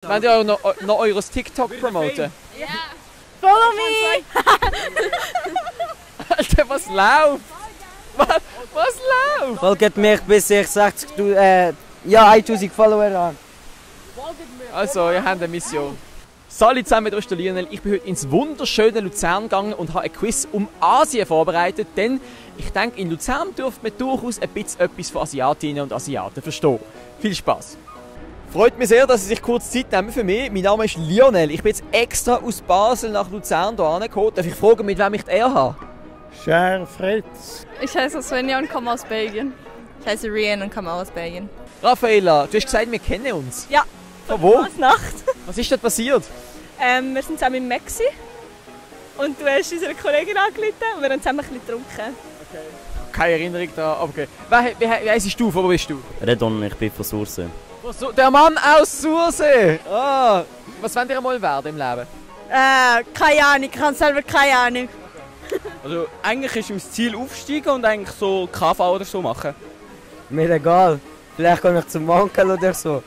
Wollt ihr auch noch eures TikTok promoten? Ja. Follow me! Alter, was läuft? Was läuft? Folgt mich bis ich 1000 Follower an. Also, ihr habt eine Mission. Salut zusammen mit euch, der Lionel. Ich bin heute ins wunderschöne Luzern gegangen und habe ein Quiz um Asien vorbereitet, denn ich denke, in Luzern dürfte man durchaus ein bisschen etwas von Asiatinnen und Asiaten verstehen. Viel Spaß! Freut mich sehr, dass Sie sich kurz Zeit nehmen für mich. Mein Name ist Lionel. Ich bin jetzt extra aus Basel nach Luzern hierher gekommen. Darf ich fragen, mit wem ich die Ehre habe? Cher Fritz. Ich heiße Svenja und komme aus Belgien. Ich heiße Rian und komme aus Belgien. Raffaella, du hast gesagt, wir kennen uns. Ja. Von wo? Nacht. Was ist dort passiert? Wir sind zusammen in Mexi. Und du hast unsere Kollegin angerufen und wir haben zusammen ein bisschen getrunken. Keine Erinnerung da. Okay. Wie heisst du? Von wo bist du? Redon, ich bin von Sursee. Der Mann aus Sursee! Ah, was wollt ihr mal werden im Leben? Keine Ahnung, ich habe selber keine Ahnung. Also eigentlich ist das Ziel aufsteigen und eigentlich so KV oder so machen. Mir egal. Vielleicht komme ich zum Onkel oder so.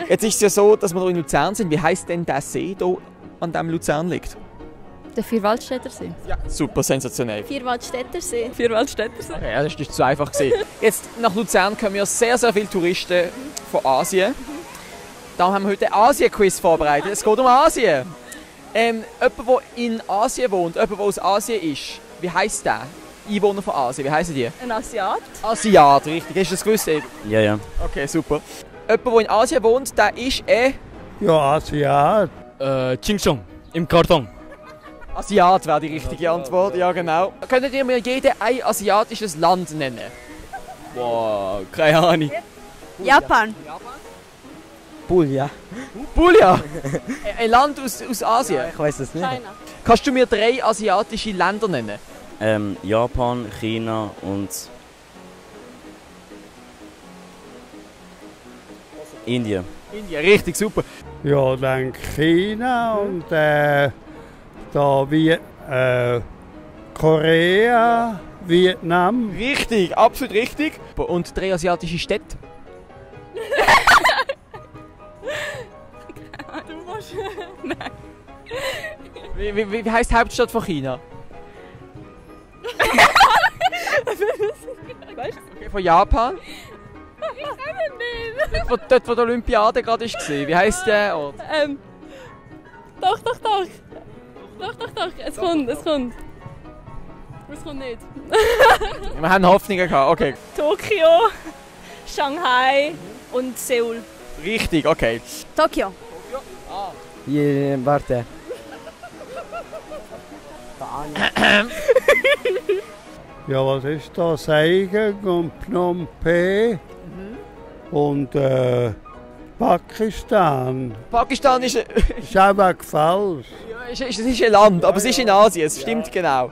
Jetzt ist es ja so, dass wir hier in Luzern sind. Wie heisst denn der See hier, an dem Luzern liegt? Der Vierwaldstättersee. Ja, super sensationell. Vierwaldstättersee. Vierwaldstättersee. Okay, ja, das ist zu einfach gewesen. Jetzt nach Luzern kommen ja sehr, sehr viele Touristen von Asien. Darum haben wir heute einen Asien-Quiz vorbereitet. Es geht um Asien. Jemand, der in Asien wohnt, jemand, der aus Asien ist, wie heisst der? Einwohner von Asien, wie heissen die? Ein Asiat. Asiat, richtig. Hast du das gewusst? Ed? Ja, ja. Okay, super. Jemand, der in Asien wohnt, der ist Ja, Asiat. Chingchong, im Karton. Asiat wäre die richtige Antwort, ja genau. Könntet ihr mir jeden ein asiatisches Land nennen? Boah, keine Ahnung. Japan. Puglia. Puglia! Ein Land aus Asien? Ich weiß es nicht. China. Kannst du mir 3 asiatische Länder nennen? Japan, China und Indien. Indien, richtig, super. Ja, dann China und Korea, Vietnam. Richtig, absolut richtig. Und 3 asiatische Städte? Du musst... Nein. Wie heisst die Hauptstadt von China? Weißt Okay, von Japan? Ich kann nicht. Dort, wo die Olympiade gerade war. Wie heisst der Ort? Doch. Es kommt. Es kommt nicht. Wir haben Hoffnungen gehabt, okay. Tokio, Shanghai und Seoul. Richtig, okay. Tokio. Warte. Ja, was ist da? Saigon und Phnom Penh und Pakistan. Pakistan ist Ist aber falsch. es ist ein Land, aber es ist in Asien, es stimmt genau.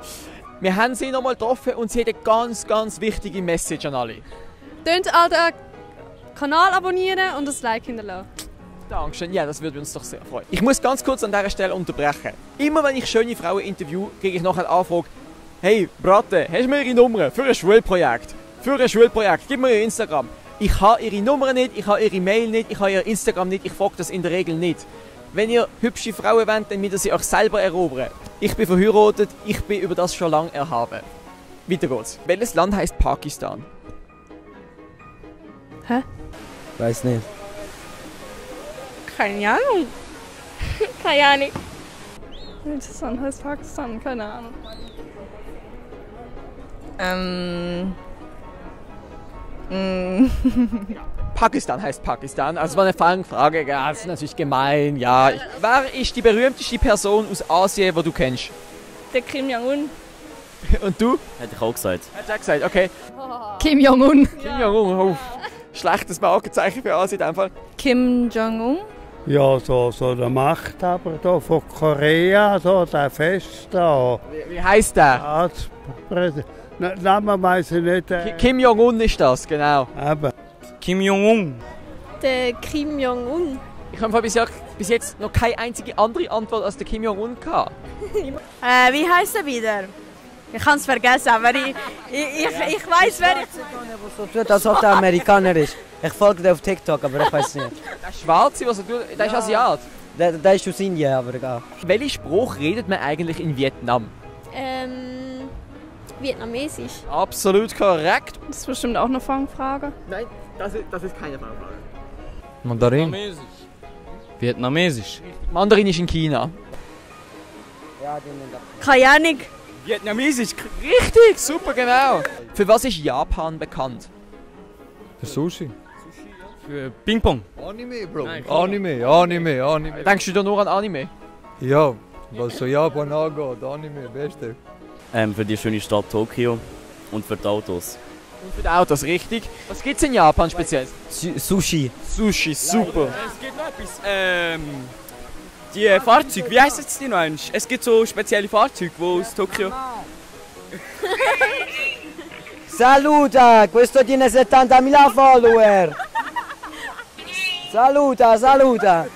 Wir haben sie nochmal getroffen und sie hat eine ganz, ganz wichtige Message an alle. Könnt all den Kanal abonnieren und ein Like hinterlassen. Dankeschön, ja, das würde uns doch sehr freuen. Ich muss ganz kurz an dieser Stelle unterbrechen. Immer wenn ich schöne Frauen interview, kriege ich nachher eine Anfrage: Hey, Bratte, hast du mir ihre Nummer für ein Schulprojekt? Gib mir ihr Instagram. Ich habe ihre Nummer nicht, ich habe ihre Mail nicht, ich habe ihr Instagram nicht, ich frage das in der Regel nicht. Wenn ihr hübsche Frauen wollt, dann müsst ihr sie euch selber erobern. Ich bin verheiratet, ich bin über das schon lange erhaben. Weiter geht's. Welches Land heißt Pakistan? Weiß nicht. Keine Ahnung. Keine Ahnung. Welches Land heißt Pakistan? Keine Ahnung. Pakistan heißt Pakistan. Also es war eine Fangfrage, ja, das ist natürlich gemein, ja. Wer ist die berühmteste Person aus Asien, die du kennst? Der Kim Jong-un. Und du? Hätte ich auch gesagt. Hat er gesagt, okay. Kim Jong-un. Kim Jong-un, oh, schlechtes Markenzeichen für Asien in dem Fall. Kim Jong-un? Ja, so der Machthaber da von Korea, so der Fest da. Wie heißt der? Namen weiss ich nicht. Kim Jong-un ist das, genau. Eben. Kim Jong-un. Der Kim Jong-un. Ich habe bis jetzt noch keine einzige andere Antwort als der Kim Jong-un gehabt. Wie heißt er wieder? Ich kann es vergessen, aber ich weiß, wer ich... So tut, als ob der Amerikaner ist. Ich folge dir auf TikTok, aber ich weiß nicht. Der Schwarze, was er tut, der ist Asiat. Der ist aus Indien, aber egal. Welche Sprache redet man eigentlich in Vietnam? Vietnamesisch. Absolut korrekt. Das ist bestimmt auch eine Fangfrage. Nein, das ist keine Frage. Mandarin. Vietnamesisch. Mandarin ist in China. Ja, die nehmen das. Keine Ahnung. Vietnamesisch. Richtig, super, genau. Für was ist Japan bekannt? Für Sushi. Für Ping-Pong. Anime, Bro. Nein, Anime. Denkst du da nur an Anime? Ja, was so Japan angeht, Anime, beste. Für die schöne Stadt Tokio und für die Autos. Und für die Autos, richtig. Was gibt's in Japan speziell? Sushi. Sushi, super. Es gibt noch etwas. Die Fahrzeuge, wie heissen die noch einmal? Es gibt so spezielle Fahrzeuge, die aus Tokio. Saluta, questo tiene 70.000 follower. Saluta.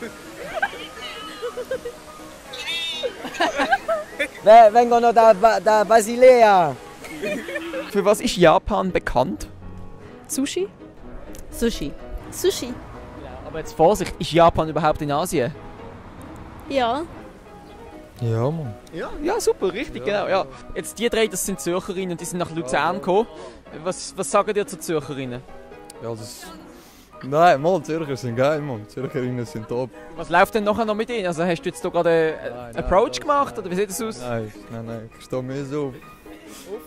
Vengono da Basilea. Für was ist Japan bekannt? Sushi? Sushi. Aber jetzt Vorsicht, ist Japan überhaupt in Asien? Ja. Ja, Mann. Ja, super, richtig, genau. Ja. Jetzt die drei, das sind Zürcherinnen und die sind nach Luzern gekommen. Was sagen dir zu Zürcherinnen? Ja, das... Nein, mal, Zürcher sind geil, Mann. Zürcherinnen sind top. Was läuft denn nachher noch mit ihnen? Also hast du jetzt da gerade einen Approach gemacht oder wie sieht das aus? Nein, ich stehe mehr so...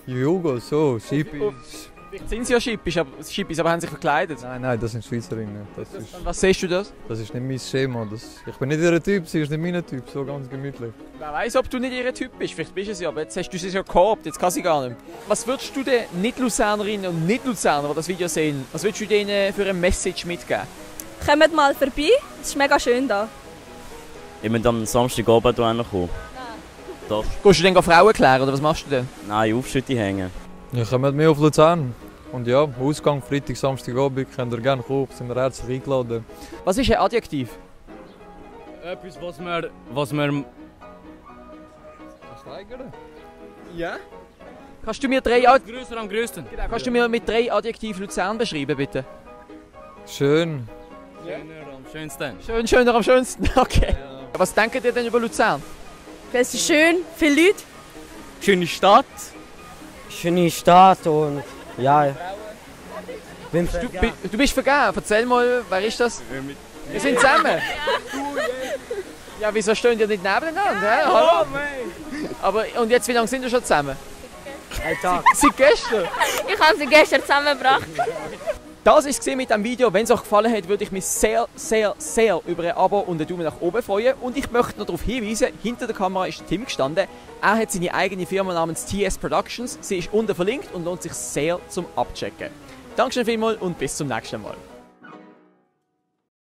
Jugo, so, Schippis. Vielleicht sind sie ja Schippis, aber haben sich verkleidet. Nein, das sind Schweizerinnen. Und was siehst du das? Das ist nicht mein Schema. Ich bin nicht ihr Typ, sie ist nicht mein Typ. So ganz gemütlich. Wer weiß, ob du nicht ihr Typ bist. Vielleicht bist du es ja, aber jetzt hast du sie ja gehabt, jetzt kann sie gar nicht mehr. Was würdest du den Nicht-Luzernerinnen und Nicht-Luzernern, die das Video sehen, was würdest du denen für eine Message mitgeben? Kommt mal vorbei, es ist mega schön da. Ich bin am Samstagabend hierher kommen. Doch. Gehst du denn Frauen klären oder was machst du denn? Nein, Aufschütte hängen. Ich komme mit mir auf Luzern. Und ja, Ausgang Freitag, Samstagabend, könnt ihr gerne kommen, sind wir herzlich eingeladen. Was ist ein Adjektiv? Etwas, was wir Steigern? Ja. Kannst du mir größer am größten. Genau, kannst du mir mit 3 Adjektiven Luzern beschreiben, bitte? Schön. Schöner am schönsten. Schöner am schönsten, okay. Was denkt ihr denn über Luzern? Es ist schön, viele Leute. Schöne Stadt. Schöne Stadt und ja. Du bist vergeben, erzähl mal, wer ist das? Wir sind zusammen. Ja, wieso stehen die nicht nebeneinander? Hä? Hallo? Aber, und jetzt, wie lange sind wir schon zusammen? Ein Tag. Seit gestern? Ich habe sie gestern zusammengebracht. Das war es mit diesem Video. Wenn es euch gefallen hat, würde ich mich sehr über ein Abo und einen Daumen nach oben freuen. Und ich möchte noch darauf hinweisen, hinter der Kamera ist Tim gestanden. Er hat seine eigene Firma namens TS Productions. Sie ist unten verlinkt und lohnt sich sehr zum Abchecken. Dankeschön vielmals und bis zum nächsten Mal.